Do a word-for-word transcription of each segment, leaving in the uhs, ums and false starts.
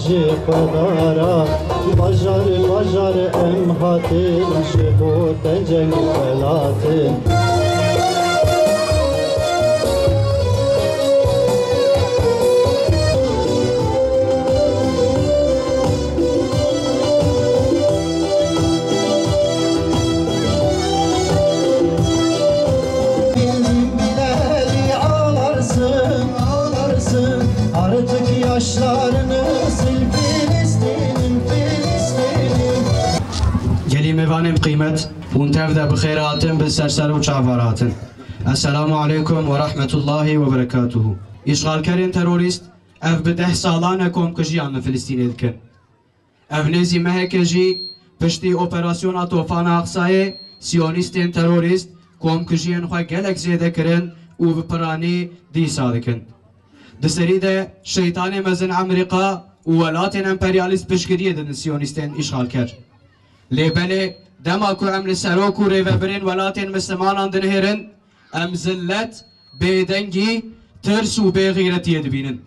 Ji Xwedara bajar bajar em hatin, ji bo te ceng xelatin. Bildim bileli ağlarsın, ağlarsın. Artık yaşlarını sil Filistin'im, Filistin'im. Gelî mêvanên bi qîmet, hûn tev de bi xêr hatin, bi ser ser û çavar hatin. Esselamu aleykum ve rahmetullahi ve berekatuhu. Îşxalkerên terorîst ev bi deh salan e komkujiyan li Filistînê dikin. Ev nêzî meheke jî piştî operasyona Tofana Aqsayê siyonîstên terorîst komkujiyên xwe gelek zêde kirin û bi piranî dîsa dikin. Di serî de şeytanê mezin Amerîka û welatên emperyalîst piştgiriyê didin siyonîstên îşxalker. Lê belê dema ku em li serok û rêvebirên welatên mislimanan dinihêrin, em zillet, bêdengî, tirs û bêxîretiyê dibînin.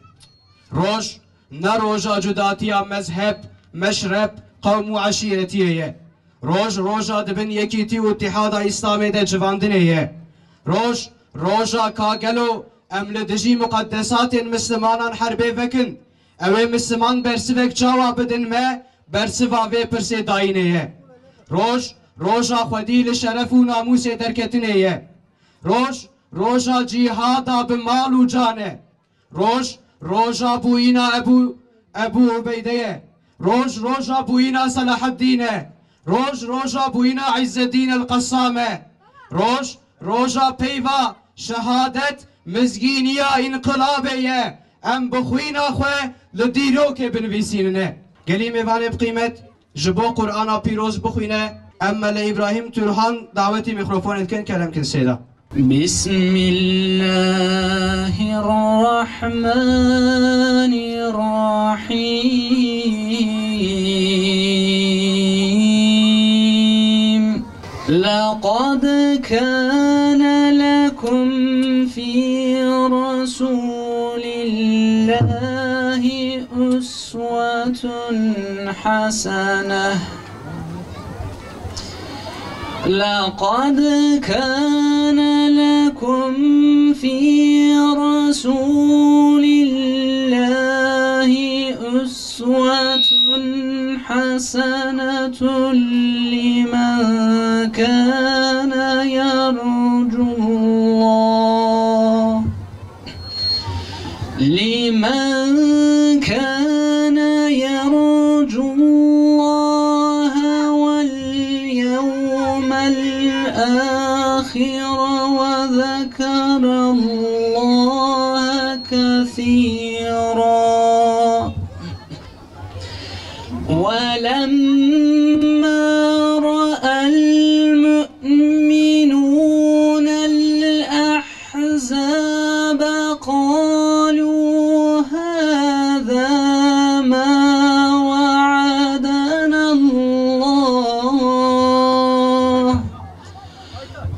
Roj ne roja cudatiya mezheb, meşreb, qewm û eşîretiyê ye. Roj roja di bin yekîtî û Îtîhada Îslamê de civandinê ye. Roj roja ka gelo em li dijî muqeddesatên mislimanan herbê vekin, ew ê misliman bersivek çawa bidin me, bersiva vê pirsê dayînê ye. Roj roja xwedî li şeref û namûsê derketinê ye. Roj roja cîhada bi mal û can e. Roj roja bûyîna Ebû, Ebû Ubeyde ye. Roj roja bûyîna Selaheddîn e. Roj roja bûyîna Îzzeddîn el Qessam e. Roj roja peyva, şehadet, mizgîniya înqilabê ye. Em bi xwîna xwe li dîrokê binivîsînine. Gelî mêvanê bi qîmet, ji bo Qur'ana pîroz bixwîne, em Mele Îbrahîm Turhan dawetî mîkrofonê dikin, kerem kin sêda. بسم الله الرحمن الرحيم. لقد كان لكم في رسول الله أسوة حسنة. لقد كان لكم في رسول الله أسوة حسنة لمن كان يرجو الله، لمن كان يرجو الله واليوم الآخر وذكر الله كثيرا. ولما رأى المؤمنون الأحزاب قالوا هذا ما وعدنا الله،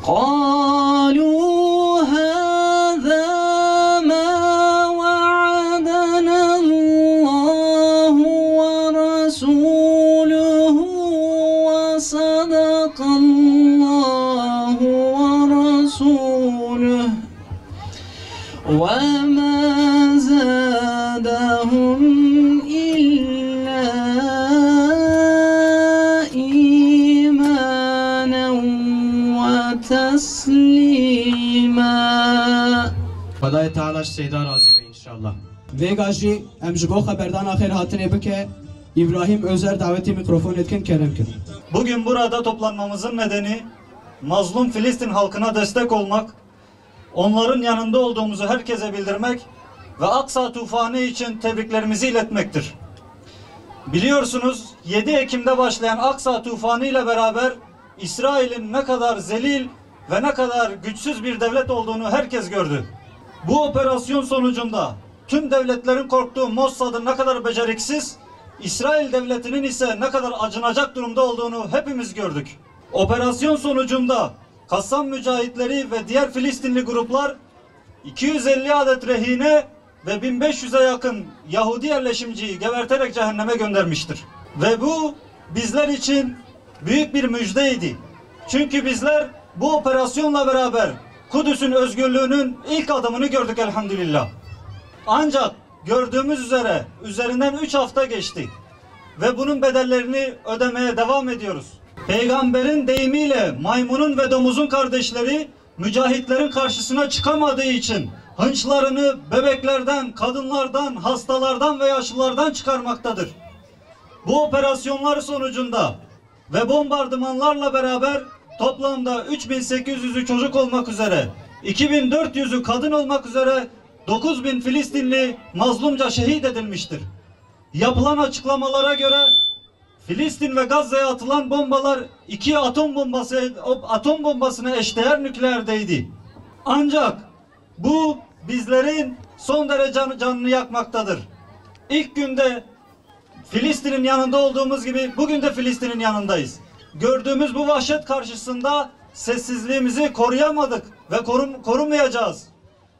قالوا هذا ما وعدنا الله ورسوله وصدق الله ورسوله وما زادهم إلا إيمانا وتسليما. Xwedayê Teala ji Seyda razî be înşallah. Vêga jî em ji bo xeberdana xêrhatinê bike, Îbrahîm Özer dawetî mîkrofonê dikin, kerem kin. Bugün burada toplanmamızın nedeni mazlum Filistin halkına destek olmak, onların yanında olduğumuzu herkese bildirmek ve Aksa Tufanı için tebriklerimizi iletmektir. Biliyorsunuz, yedi Ekim'de başlayan Aksa Tufanı ile beraber İsrail'in ne kadar zelil ve ne kadar güçsüz bir devlet olduğunu herkes gördü. Bu operasyon sonucunda tüm devletlerin korktuğu Mossad'ın ne kadar beceriksiz, İsrail devletinin ise ne kadar acınacak durumda olduğunu hepimiz gördük. Operasyon sonucunda Kassam mücahitleri ve diğer Filistinli gruplar iki yüz elli adet rehine ve bin beş yüze yakın Yahudi yerleşimciyi geberterek cehenneme göndermiştir. Ve bu bizler için büyük bir müjdeydi. Çünkü bizler bu operasyonla beraber Kudüs'ün özgürlüğünün ilk adımını gördük elhamdülillah. Ancak gördüğümüz üzere üzerinden üç hafta geçti ve bunun bedellerini ödemeye devam ediyoruz. Peygamberin deyimiyle maymunun ve domuzun kardeşleri mücahitlerin karşısına çıkamadığı için hınçlarını bebeklerden, kadınlardan, hastalardan ve yaşlılardan çıkarmaktadır. Bu operasyonlar sonucunda ve bombardımanlarla beraber toplamda üç bin sekiz yüzü çocuk olmak üzere, iki bin dört yüzü kadın olmak üzere dokuz bin Filistinli mazlumca şehit edilmiştir. Yapılan açıklamalara göre Filistin ve Gazze'ye atılan bombalar iki atom bombası, atom bombasına eşdeğer nükleerdeydi. Ancak bu bizlerin son derece can-, canını yakmaktadır. İlk günde Filistin'in yanında olduğumuz gibi bugün de Filistin'in yanındayız. Gördüğümüz bu vahşet karşısında sessizliğimizi koruyamadık ve korum-, korumayacağız.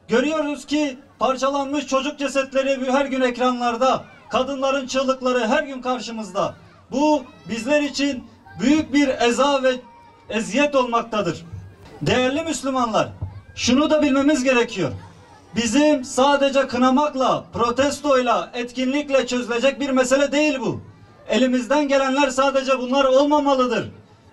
Görüyoruz ki parçalanmış çocuk cesetleri her gün ekranlarda, kadınların çığlıkları her gün karşımızda. Bu bizler için büyük bir eza ve eziyet olmaktadır. Değerli Müslümanlar, şunu da bilmemiz gerekiyor. Bizim sadece kınamakla, protestoyla, etkinlikle çözülecek bir mesele değil bu. Elimizden gelenler sadece bunlar olmamalıdır.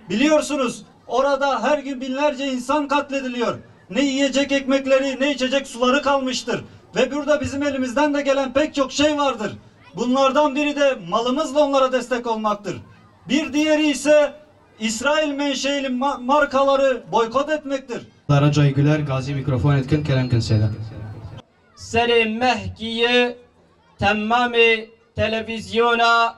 Biliyorsunuz, orada her gün binlerce insan katlediliyor. Ne yiyecek ekmekleri, ne içecek suları kalmıştır. Ve burada bizim elimizden de gelen pek çok şey vardır. Bunlardan biri de malımızla onlara destek olmaktır. Bir diğeri ise İsrail menşeili ma-, markaları boykot etmektir. Daracay Güler, gazî mîkrofonê dikin, kerem kin sêde. Serê mehkî ye, temamê televîzyona,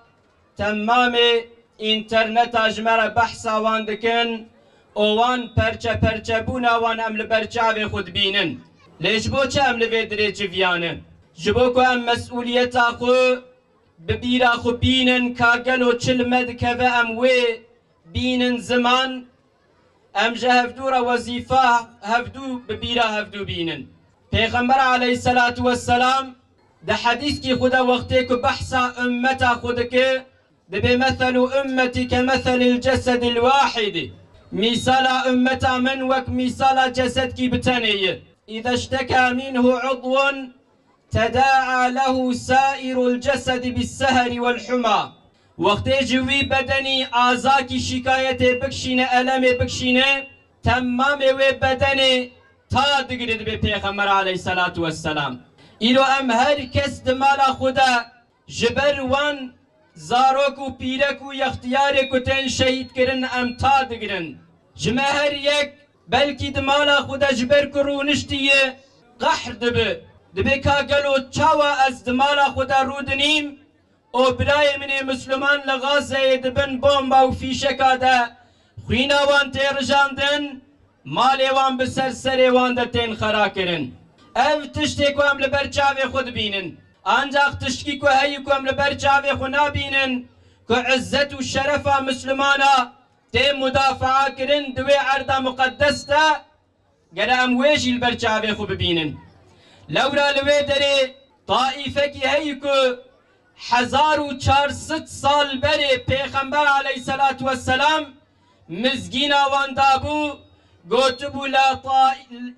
temamê înterneta ji me re behsa wan dikin û wan perçe perçebûna wan em li ber çavê xwe dibînin. Lê ji bo çi em li vê dirê civiyanin? Ji bo ku em mesûliyeta xwe bi bîra xwe bînin ka gelo çi li me dikeve em wê bînin ziman, em ji hevdû re wezîfa hevdû bi bîra hevdû bînin. Pêxember aleyhisselatu vesselam di hedîskî xwe de wextê ku behsa ummeta xwe dike, dibê, "Meselu ummeti ke meselil cesedil wahidi." Mîsala ummeta min wek mîsala cesedkî bi tenê ye. "İza işteka minhu udvun, tedaa lehu sairul cesedi bis seheri vel huma." Wextê ji wî bedenî azakî şîkayetê bikşîne, elemê bikşîne, temamê wê bedenê ta digire, dibê Pêxember aleyhisselatu vesselam. Îro em her kes di mala xwe de ji ber wan zarok û pîrek û yextiyarê ku tên şehîd kirin em ta digirin. Ji me her yek belkî di mala xwe de ji ber ku rûniştiye qehr dibe. Dibê ka gelo çawa ez di mala xwe de rûdinîm û birayê min ê Misliman li Gazeyê di bin bomba û fîşeka de xwîna wan tê rijandin, malê wan bi ser serê wan de tên xera kirin. Ev tiştê ku em li ber çavê xwe dibînin. Ancaq tiştkî ku heyî ku em li ber çavê xwe nabînin, ku izzet û şerefa Mislimana tê mudafaa kirin di wê erda muqeddes de, gere em wê jî li ber çavê xwe bibînin. Lewra li wê derê taîfekî heyî ku hezar û çar sed sal berê Pêxember aleyhisselatu vesselam mizgîna wan dabû, gotibû, "La ta-,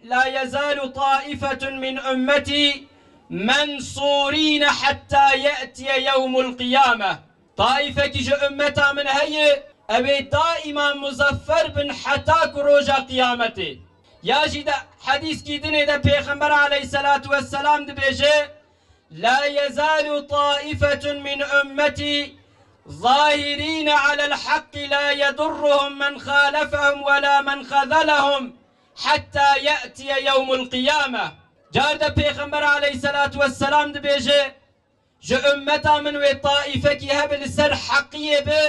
la yezalu taifetun min ummeti mensurine hatta ye'tiye yevmul qiyame." Taîfekî ji ummeta min heye, ew ê daîma muzeffer bin heta ku roja qiyametê. Ya jî di hedîskî dinê de Pêxember aleyhisselatu vesselam dibêje, "La yezalu taifetun min ummeti zahirine alel haqqi la yedurruhum men xalefehum ve la men xezalehum hatta ye'tiye yevmul qiyame." Car de Pêxember aleyhisselatu vesselam dibêje, "Ji ummeta min wê taîfekî hebe li ser heqiyê be,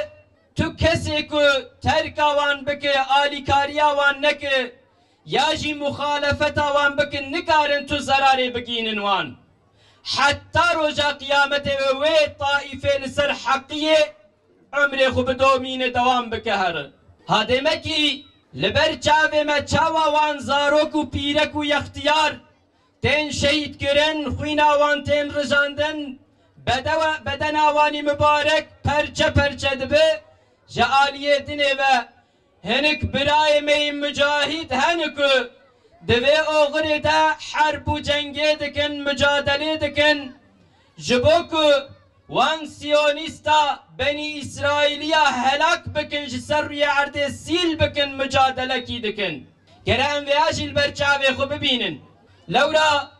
tu kesê ku terka wan bike, alîkariya wan neke, ya jî muxalefeta wan bike, nikarin tu zerarê bigînin wan. Heta roja qiyametê ve wê taîfê li ser heqiyê umrê xwe bidomîne, dewam bike here." Ha demekî li ber çavê me çawa wan zarok û pîrek û yextiyar tên şehîdkirin, xwîna wan tên rijandin, bedewe-, bedena wanî mibarek perçe perçe dibe, ji aliyê dinê ve hinek birayê me yê mucahîd hene ku di vê oxirê de herb û cengê dikin, mucadelê dikin, ji bo ku wan siyonîsta Benî Îsraîliya helak bikin, ji ser rûyê erdê sîl bikin, mucadelekî dikin. Gere em vêya jî li ber çavê xwe bibînin. Lewra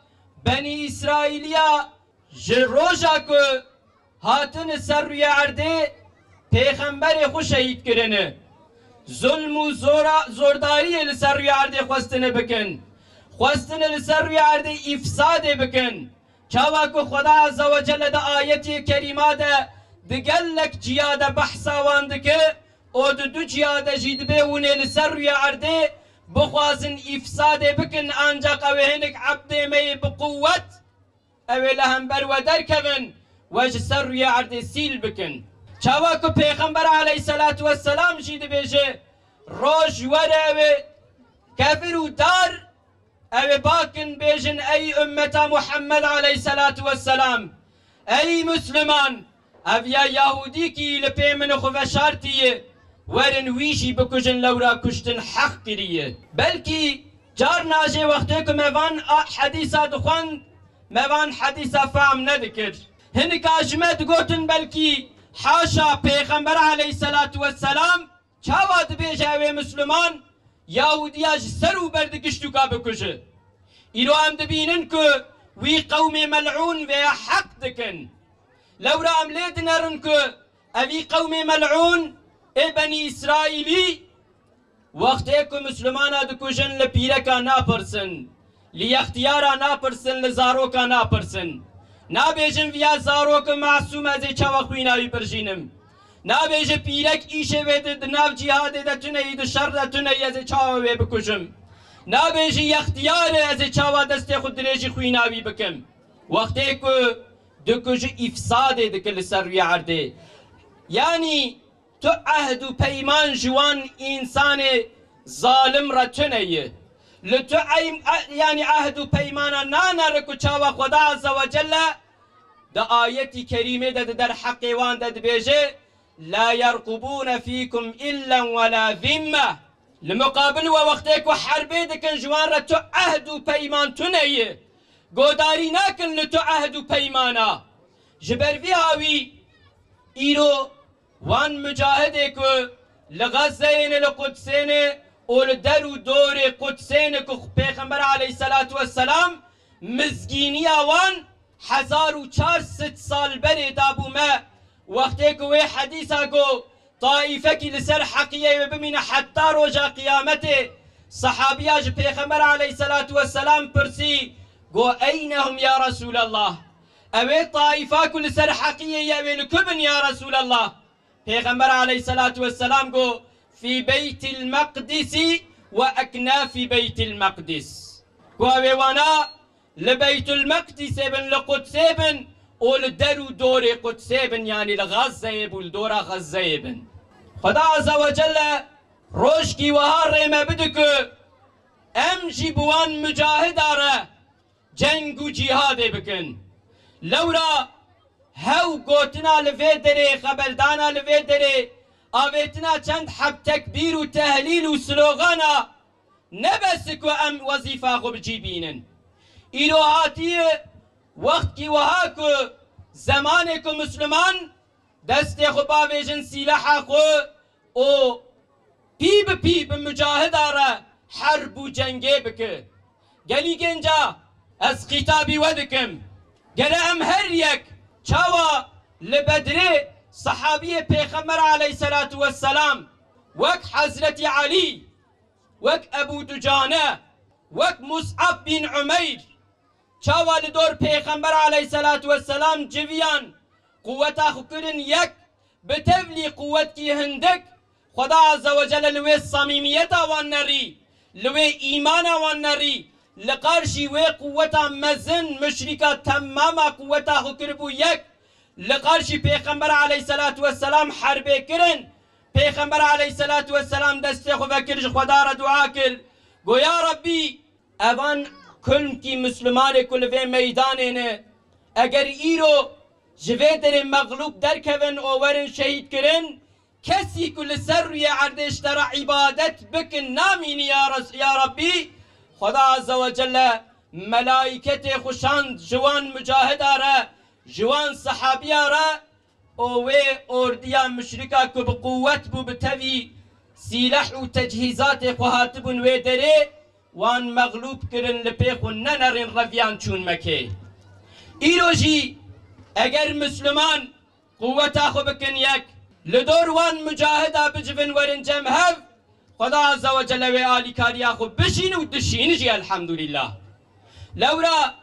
Benî Îsraîliya ji roja ku hatine ser rûyê erdê pêxemberê xwe şehîd kirine, zulm û zora-, zordariyê li ser rûyê erdê xwestine bikin, xwestine li ser rûyê erdê îfsadê bikin. Çawa ku Xweda Azze ve Celle di ayetê kerîma de di gelek ciya de behsa wan dike û di du ciya de jî dibê hûn ê li ser rûyê erdê bixwazin îfsadê bikin, ancaq ew ê hinek ebdê me yê bi quwwet ew ê li hember we derkevin, we ji ser rûyê erdê sîl bikin. Çawa ku Pêxember aleyhisselatu vesselam jî dibêje, roj were ew ê kevir û dar Ew ê bakin bêjin, ey ummeta Muhammed aleyhisselatu vesselam, ey Müslüman, ev ya Yahudî kî li pê min xwe veşartiye, werin wî jî bikujin, lewra kuştin heq kiriye. Belkî carna jê wextê ku me van a-, hedîsa dixwend, me van hedîsa fehm nedikir. Hinika ji me digotin belkî, haşa, Pêxember aleyhisselatu vesselam Çawa dibêje ew ê Misliman, Yahudiya ji ser û ber di giştûka bikuje? Îro em dibînin ku wî qewmê mel'ûn vêya heq dikin. Lewra em lê dinerin ku evî qewmê mel'ûn ê Benî Îsraîlî, wextê ku Mislimana dikujin, li pîreka napirsin. Li yextiyara napirsin, li zaroka napirsin. Nabêjin, viya zaroke masûm, ez ê çawa xwîna wî birjînim? Nabêje, pîrek îşê wê di, di nav cîhadê de tune yî, di şer de tune yî, ez ê çawa wê bikujim? Nabêje, yextiyar e, ez ê çawa destê xwe dirêjî xwîna wî bikim? Wextê ku dikuje, îfsadê dike li ser rûyê erdê. Yanî, Tu ehd û peyman ji wan însanê zalim re tune ye. Li tu eym-, e-, yanî ehd û peymana nanere ku çawa Xweda Azze ve Celle di ayetî kerîmê de di derheqê wan de dibêje, "La yerqubûne fîkum illen ve la zimme." Li muqabil we wextê ku herbê dikin ji wan re tu ehd û peyman tune ye. Godarî nakin li tu ehd û peymana. Ji ber vî hawî îro Wan mucahidê ku li Xezzeyê ne, li Qudsê ne û li der û dorê Qudsê ne ku Pêxember aleyhisselatu vesselam mizgîniya wan hezar û çar sed sal berê dabû me, wextê ku wê hedîsa ku Taîfekî li ser heqiyê wê bimîne heta roja qiyametê, sehabiya ji Pêxember aleyhisselatu vesselam pirsî, got, "Eyne hum ya Resûlallah?" Ew ê Taîfa ku li ser heqiyê ye, ew ê li ku bin ya Resûlallah? Pêxember aleyhisselatu vesselam got, "Fî Beytil Meqdisî ve eknafî Beytil Meqdis." Ku ew ê wana li Beytul Meqdisê bin, li Qudsê bin û li der û dorê Qudsê bin, yanî li Xezzeyê bû, li dora Xezzeyê bin. Xweda Azze ve Celle rojkî wiha rê me bide ku em jî bi wan mucahida re ceng û cîhadê bikin. Lewra hew gotina li vê derê, xeberdana li vê derê, avêtina çend heb tekbîr û tehlîl û slogana ne bes ku em wezîfa xwe bi cî bînin. Îro hatiye wextkî wiha ku zemanê ku Misliman destê xwe bavêjin sîlaha xwe û pî bi pî bi mucahida re herb û cengê bike. Gelî gênca, ez xîtabî we dikim. Gere em her yek çawa li Bedrê sehabiyê Pêxember aleyhisselatu vesselam, wek Hezretî Elî, wek Ebû Ducane, wek Mus'ab bin Umeyr, çawa li dor Pêxember aleyhisselatu vesselam civiyan, quweta xwe kirin yek, bi tevlî quwetkî hindik, Xweda Azze ve Celle li wê samîmiyeta wan nerî, li wê îmana wan nerî, li qarşî wê quweta mezin, muşrîka temama quweta xwe kiribû yek, li qarşî Pêxember aleyhisselatu vesselam herbê kirin. Pêxember aleyhisselatu vesselam destê xwe vekir, ji Xweda re dua kir. Got, "Ya Rabbî, evan kulmkî Mislimanê ku li vê meydanê ne, eger îro ji vê derê mexlûb derkevin û werin şehîdkirin, kesî ku li ser rûyê erdê ji te re îbadet bikin namînî ya Res-, ya Rebbî, Xweda Azze ve Celle melaîketê xwe şand ji wan mucahida re, ji wan sehabiya re û wê ordiya muşrika ku bi quwet bû bi tevî sîleh û tecihîzatê xwe hatibûn wê derê, wan mexlûb kirin li pê xwe nenerên reviyan çûn Mekê. Îro jî eger Misliman quweta xwe bikin yek, li dor wan mucahida bicivin werin cem hev, Xweda Azze ve Celle wê alîkariya xwe bişîn û dişîn jî elhemdulîllah. Lewra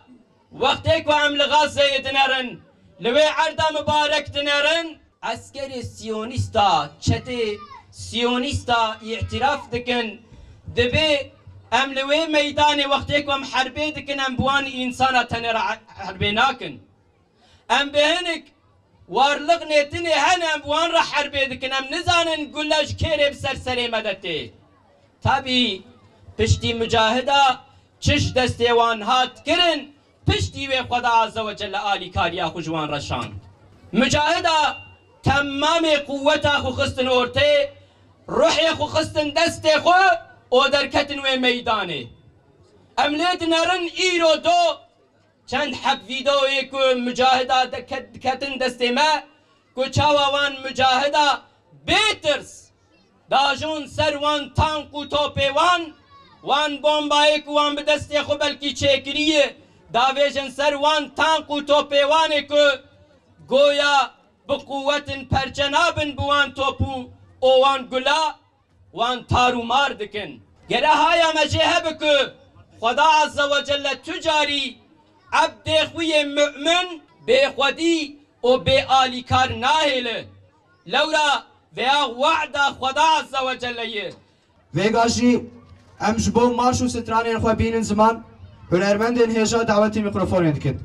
wextê ku em li Gazeyê dinerin, li wê erda mibarek dinerin, eskerê siyonîsta, çetê siyonîsta îtiraf dikin, dibê em li wê meydanê wextê ku em herbê dikin, em bi wan însana tenê re herbê nakin. Em bi hinek warliq nêtinê hene em bi wan re herbê dikin. Em nizanin gule ji kê rê bi ser serê me de tê. Tabî piştî mucahida çi ji destê wan hat kirin, piştî wê Xweda Azze ve Celle alîkariya xwe ji wan re şand. Mucahida temamê quweta xwe xistin ortê, ruhê xwe xistin destê xwe û derketin wê meydanê. Em lê dinerin îro do Çend heb vîdeoyê ku mucahida dike-, diketin destê me, ku çawa wan mucahida bê tirs dajûn ser wan tank û topê wan, wan bombayê ku wan bi destê xwe belkî çêkiriye, davêjin ser wan tank û topê wan ê ku goya bi quwetin perçe nabin bi wan top û wan gula, wan tar û mar dikin. Gere haya me jê hebe ku Xweda Azze ve Celle tu carî ebdê xwe yê mu'min bê xwedî û bê alîkar nahêle. Lewra veya wa'da Xweda Azze ve Celle ye. Vêga jî em ji bo marş û stranên xwe bînin ziman, hunermendên hêja dawetî mîkrofonê dikin.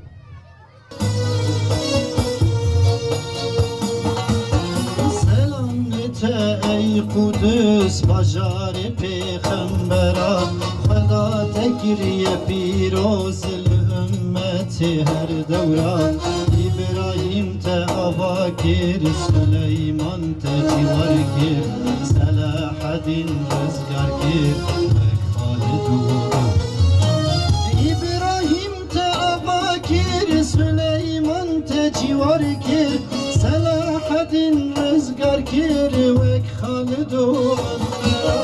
Selam li te ey Qudus, bajarê pêxembera, Xweda te kiriye pîroz li ummetê her dewra. Îbrahîm te ava kir, Suleyman te ciwar kir, Selahedîn rizgar kir, wek Xalid û Îbrahîm te ava kir, Suleyman te ciwar kir, Selahedîn rizgar kir, wek Xalid û Envera.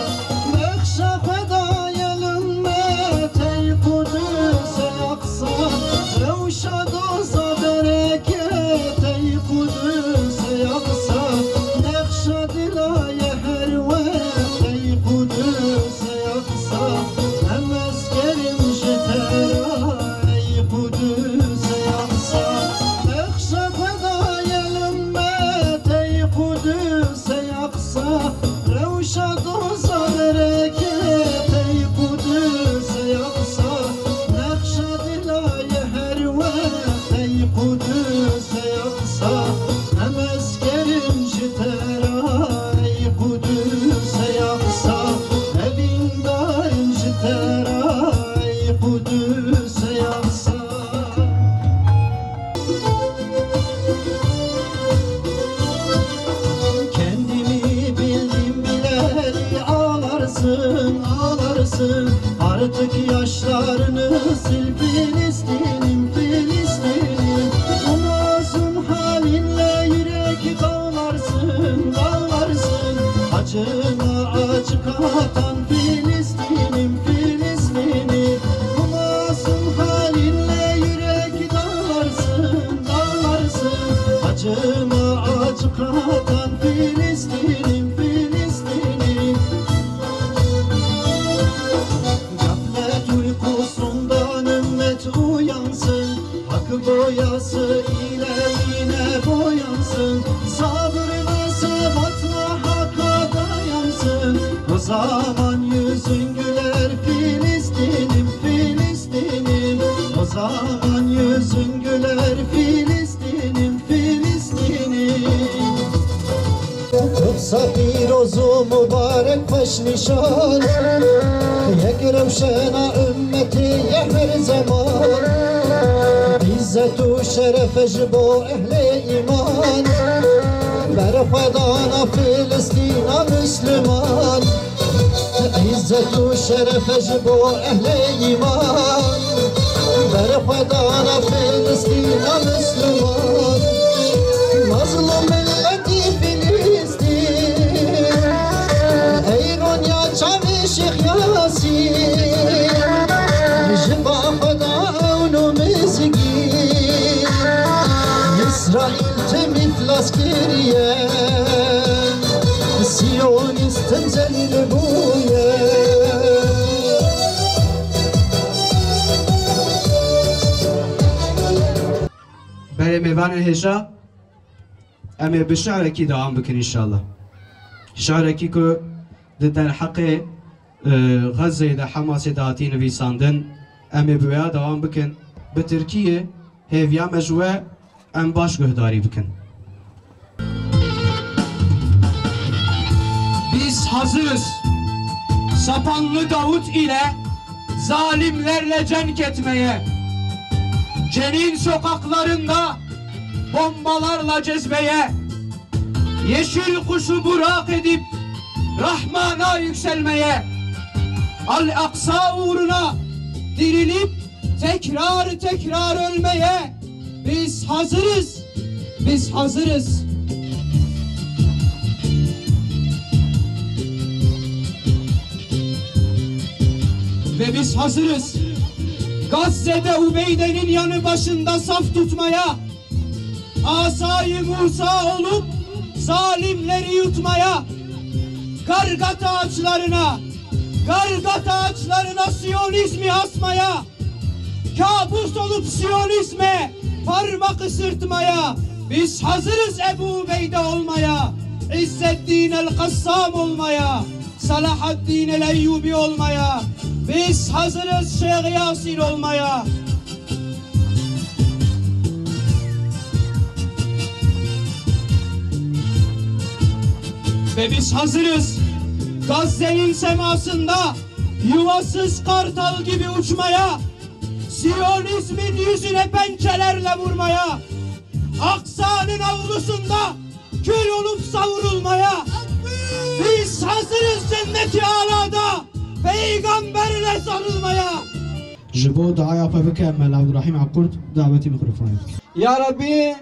Nexşa Xwedayê li me tey Qudus ey Aqsa, rewşa doza dereke tey Qudus ey Aqsa. Nexşa dilaye her wext tey Qudus ey Aqsa, em eskerin ji te re, ey Qudus ey Aqsa. Nexşa Xwedayê li me tey Qudus ey Aqsa, rewşa doza dereke tey Qudus ey Aqsa. Nexşa dilaye her wext tey Qudus ey Aqsa, em eskerin ji te re, ey Qudus ey Aqsa. Evîndarin ji te re, ey Qudus ey Aqsa. Kendimi bildim bileli ağlarsın, ağlarsın. Artık yaşlarını sil Filistin'im, Filistin'im. Bu masum halinle yürek dağlarsın, dağlarsın. Acıma acı katan Filistin'im, Filistin'im. Bu masum halinle yürek dağlarsın, dağlarsın. Acıma acı katan Filistin'im, Filistin'im. Gaflet uykusundan ümmet uyansın. Hak boyası ile yine boyansın. Sabır ve sebatla Hak'a dayansın. O zaman yüzün güler Filistin'im, Filistin'im. O zaman yüzün güler Filistin'im, Filistin'im. Kudsa pîroz û mubarek xweş nîşan, yek rewşena ummetê ye her Tu şerefe ji bo ehlê îman, berxwedana Filistîna Misliman. Îzzet û şerefe ji bo ehlê îman, berxwedana Filistîna Misliman. Mazlûm milletî Filistîn, ey ronya çavê Şêx Yasîn, ji ba Xweda ew nû mizgîn. Îsraîl tim îflas kiriye, Siyonîst tim zelîl bûye. Berê mêvanê hêja, em ê bi şi'rekî dewam bikin înşallah. Şi'rekî ku di derheqê, e, Xezzeyê de Hemasê de hatî nivîsandin, em ê bi wêya dewam bikin. Bi tirkî ye, hêviya me ji we, em baş guhdarî bikin. Biz hazırız sapanlı Davut ile zalimlerle cenk etmeye. Cenin sokaklarında bombalarla cezbeye. Yeşil kuşu burak edip Rahman'a yükselmeye. Al-Aksa uğruna dirilip tekrar tekrar ölmeye. Biz hazırız. Biz hazırız. Ve biz hazırız Gazze'de Ubeyde'nin yanı başında saf tutmaya, Asayı Musa olup zalimleri yutmaya, gargat ağaçlarına, gargat ağaçlarına Siyonizmi asmaya, kabus olup Siyonizme parmak ısırtmaya, biz hazırız Ebu Ubeyde olmaya, İzzeddin el-Kassam olmaya, Salahaddin el-Eyyubi olmaya, biz hazırız Şeyh Yasin olmaya. Ve biz hazırız Gazze'nin semasında yuvasız kartal gibi uçmaya, Siyonizmin yüzüne pençelerle vurmaya, Aksa'nın avlusunda kül olup savrulmaya. Biz hazırız cenneti alada peygamberle sarılmaya. Ji bo duaya xwe bike, Mela Abdurrahîm Akkurt dawetî mikrofonê dike. Ya Rebî,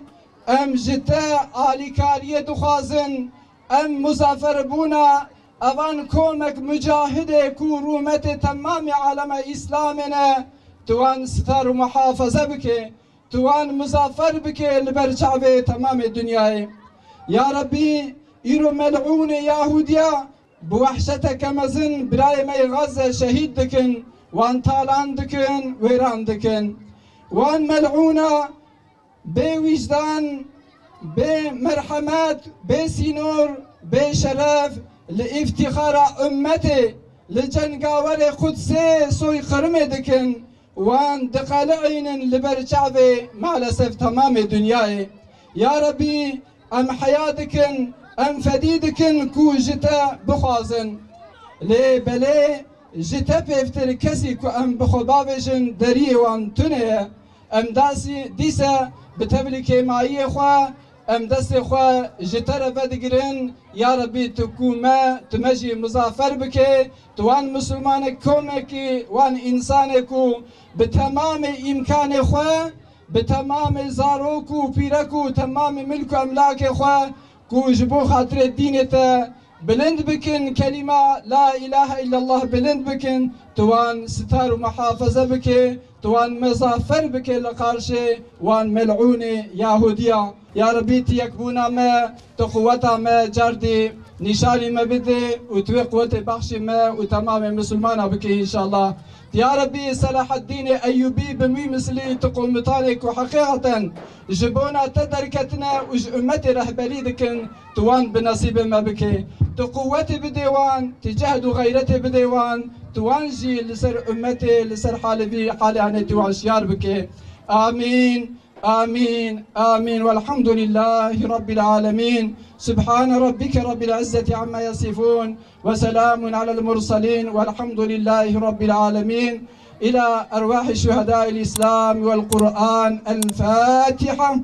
em ji te alîkariyê dixwazin, em muzaferbûna evan komek mucahidê ku rûmetê temamê alema Îslamê ne, tu wan sitar û muhafaze bike, tu wan muzafer bike li ber çavê temamê dinyayê. Ya Rebî, îro melûnê Yahudiya bi wehşeteke mezin birayê me yê Gaze şehîd dikin, wan talan dikin, wêran dikin. Wan melûna bê wîjdan, bê merhemet, bê sînor, bê şeref li îftîxara ummetê, li cengawerê Qudsê soyqirmê dikin, wan diqeli'înin li ber çavê maalesef temamê dinyayê. Ya Rebî, em heya dikin, em fedî dikin ku ji te bixwazin. Lê belê ji te pêvtir kesî ku em bi xwe bavêjin deriyê wan tune ye. Em dasî dîse bi tevlî kêmayiyê xwe, em destê xwe ji te re vedigirin, ya Rebî tu ku me, tu me jî muzafer bike, tu wan misilmanek komekî, wan însanê ku bi temamê îmkanê xwe, bi temamê zarok û pîrek û temamê milk û emlakê xwe, ku ji bo xatirê dînê te bilind bikin, kelîma La ilahe illallah bilind bikin, tu wan sitar û muhafaze bike, tu wan mezafer bike li qarşê wan mel'ûnê Yahudiya. Ya Rebî, tu yekbûna me, tu quweta me cardî nîşanî me bide û tu wê quwetê bexşî me û temamê misilmana bike înşallah. Ya Rebî, Selahaddînê Eyyûbî bi wî misilî tu komutanê ku heqîqeten ji bona te derketine û ji ummetê rehberî dikin, tu wan bi nesîbê me bike. Tu quwetê bidê wan, tu cehd û xeyretê bidê wan, tu wan jî li ser ummetê, li ser halê vî halê hanê tu wan şiyar bike. Amîn, amîn, amîn. Welhamdulîllahî Rabbil alemîn. Subhane Rabbike Rabbil izzeti amma yasifûn. Ve selamun alel murselîn. Welhamdulîllahî Rabbil alemîn. إلى أرواح شهداء الإسلام والقرآن. الفاتحة.